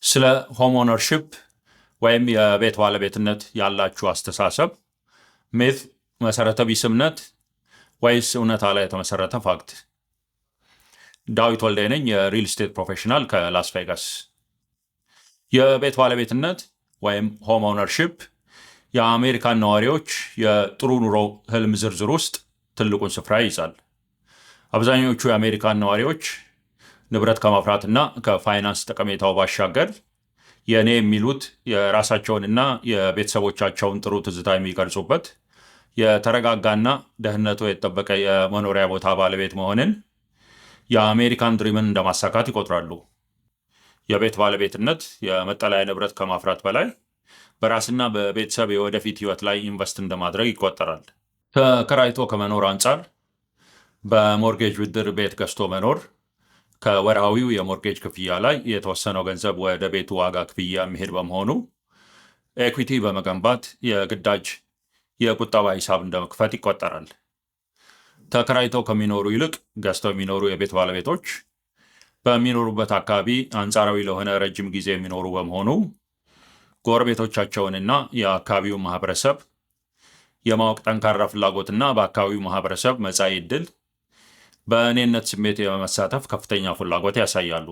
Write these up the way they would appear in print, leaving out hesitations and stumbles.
ስለ home ownership ወይም የቤት ባለቤትነት ያላችሁ አስተሳሰብ myth፣ መሰረተ ቢስ እምነት ወይስ እውነታ ላይ የተመሰረተ fact? ዳዊት ወልዴ ነኝ፣ የ real estate professional ከላስ ቬጋስ። የቤት ባለቤትነት ወይም home ownership የአሜሪካን ነዋሪዎች የጥሩ ኑሮ ህልም ዝርዝር ውስጥ ትልቁን ስፍራ ይይዛል። አብዛኞቹ የአሜሪካን ነዋሪዎች ንብረት ከማፍራትና ከፋይናንስ ጠቀሜታው ባሻገር የእኔ የሚሉት የራሳቸውንና የቤተሰቦቻቸውን ጥሩ ትዝታ የሚቀርጹበት የተረጋጋና ደህንነቱ የተጠበቀ የመኖሪያ ቦታ ባለቤት መሆንን የአሜሪካን dream ን እንደማሳካት ይቆጥራሉ። የቤት ባለቤትነት የመጠለያ ንብረት ከማፍራት በላይ በራስና በቤተሰብ የወደፊት ህይወት ላይ invest እንደማድረግ ይቆጠራል። ተከራይቶ ከመኖር አንጻር በ mortgage ብድር ቤት ገዝቶ መኖር ከወርሃዊው የ mortgage ክፍያ ላይ የተወሰነው ገንዘብ ወደ ቤቱ ዋጋ ክፍያ የሚሄድ በመሆኑ equity በመገንባት የግዳጅ የቁጠባ ሂሳብ እንደመክፈት ይቆጠራል። ተከራይተው ከሚኖሩ ይልቅ ገዝተው የሚኖሩ የቤት ባለቤቶች በሚኖሩበት አካባቢ አንጻራዊ ለሆነ ረጅም ጊዜ የሚኖሩ በመሆኑ ጎረቤቶቻቸውንና የአካባቢው ማህበረሰብ የማወቅ ጠንካራ ፍላጎትና በአካባቢው ማህበረሰብ መጻኢ ዕድል በእኔነት ስሜት የመሳተፍ ከፍተኛ ፍላጎት ያሳያሉ።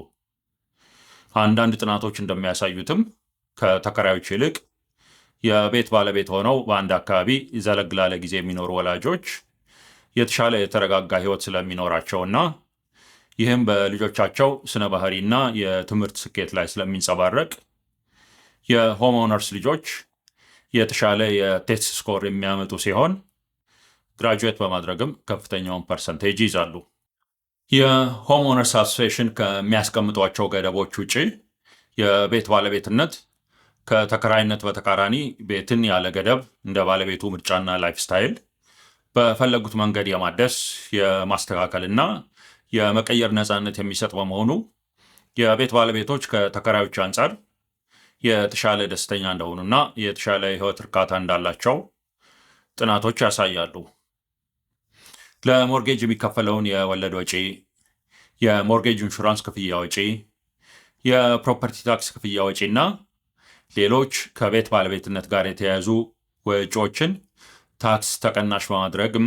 አንዳንድ ጥናቶች እንደሚያሳዩትም ከተከራዮች ይልቅ የቤት ባለቤት ሆነው በአንድ አካባቢ ዘለግ ላለ ጊዜ የሚኖሩ ወላጆች የተሻለ የተረጋጋ ሕይወት ስለሚኖራቸውና ይህም በልጆቻቸው ስነ ባህሪና የትምህርት ስኬት ላይ ስለሚንጸባረቅ የ home owners ልጆች የተሻለ የ test score የሚያመጡ ሲሆን graduate በማድረግም ከፍተኛውን percentage ይይዛሉ። የ home owners association ከሚያስቀምጧቸው ገደቦች ውጪ የቤት ባለቤትነት ከተከራይነት በተቃራኒ ቤትን ያለ ገደብ እንደ ባለቤቱ ምርጫና lifestyle በፈለጉት መንገድ የማደስ፣ የማስተካከልና የመቀየር ነፃነት የሚሰጥ በመሆኑ የቤት ባለቤቶች ከተከራዮች አንጻር የተሻለ ደስተኛ እንደሆኑና የተሻለ የህይወት እርካታ እንዳላቸው ጥናቶች ያሳያሉ። ለ mortgage የሚከፈለውን የወለድ ወጪ፣ የ mortgage insurance ክፍያ ወጪ፣ የ property tax ክፍያ ወጪ እና ሌሎች ከቤት ባለቤትነት ጋር የተያያዙ ወጪዎችን ታክስ ተቀናሽ በማድረግም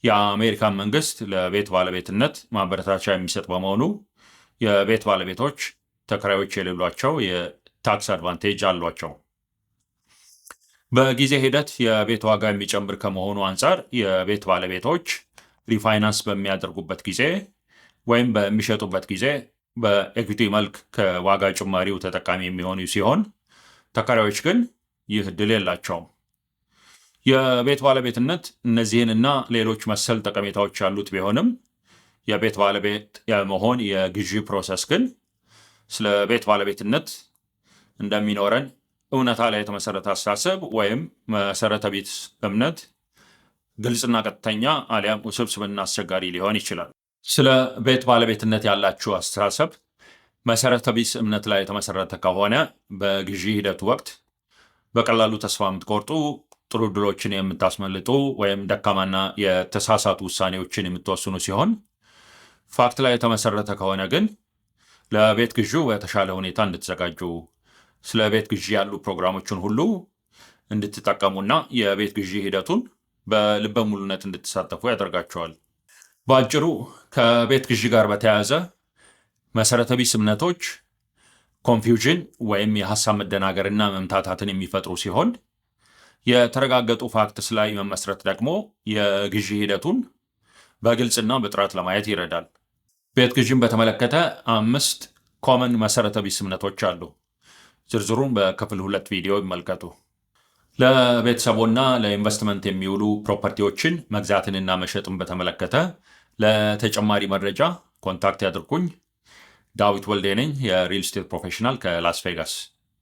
የአሜሪካን መንግስት ለቤት ባለቤትነት ማበረታቻ የሚሰጥ በመሆኑ የቤት ባለቤቶች ተከራዮች የሌሏቸው የ tax advantage አሏቸው። በጊዜ ሂደት የቤት ዋጋ የሚጨምር ከመሆኑ አንጻር የቤት ባለቤቶች refinance በሚያደርጉበት ጊዜ ወይም በሚሸጡበት ጊዜ በ equity መልክ ከዋጋ ጭማሪው ተጠቃሚ የሚሆኑ ሲሆን ተከራዮች ግን ይህ እድል የላቸውም። የቤት ባለቤትነት እነዚህንና ሌሎች መሰል ጠቀሜታዎች ያሉት ቢሆንም የቤት ባለቤት የመሆን የግዢ process ግን ስለ ቤት ባለቤትነት እንደሚኖረን እውነታ ላይ የተመሰረተ አስተሳሰብ ወይም መሰረተ ቢስ እምነት ግልጽና ቀጥተኛ አሊያም ውስብስብና አስቸጋሪ ሊሆን ይችላል። ስለ ቤት ባለቤትነት ያላችሁ አስተሳሰብ መሰረተ ቢስ እምነት ላይ የተመሰረተ ከሆነ በግዢ ሂደቱ ወቅት በቀላሉ ተስፋ የምትቆርጡ፣ ጥሩ ዕድሎችን የምታስመልጡ ወይም ደካማና የተሳሳቱ ውሳኔዎችን የምትወስኑ ሲሆን fact ላይ የተመሰረተ ከሆነ ግን ለቤት ግዢው በተሻለ ሁኔታ እንድትዘጋጁ፣ ስለ ቤት ግዢ ያሉ ፕሮግራሞችን ሁሉ እንድትጠቀሙና የቤት ግዢ ሂደቱን በልበ ሙሉነት እንድትሳተፉ ያደርጋቸዋል። በአጭሩ ከቤት ግዢ ጋር በተያያዘ መሰረተ ቢስ እምነቶች confusion ወይም የሀሳብ መደናገርና መምታታትን የሚፈጥሩ ሲሆን የተረጋገጡ facts ላይ መመስረት ደግሞ የግዢ ሂደቱን በግልጽና በጥራት ለማየት ይረዳል። ቤት ግዢን በተመለከተ አምስት common መሰረተ ቢስ እምነቶች አሉ። ዝርዝሩን በክፍል 2 ቪዲዮ ይመልከቱ። ለቤተሰቦና ለኢንቨስትመንት የሚውሉ property ዎችን መግዛትንና መሸጥን በተመለከተ ለተጨማሪ መረጃ contact ያድርጉኝ። ዳዊት ወልዴ ነኝ፣ የ real estate professional ከላስ ቬጋስ።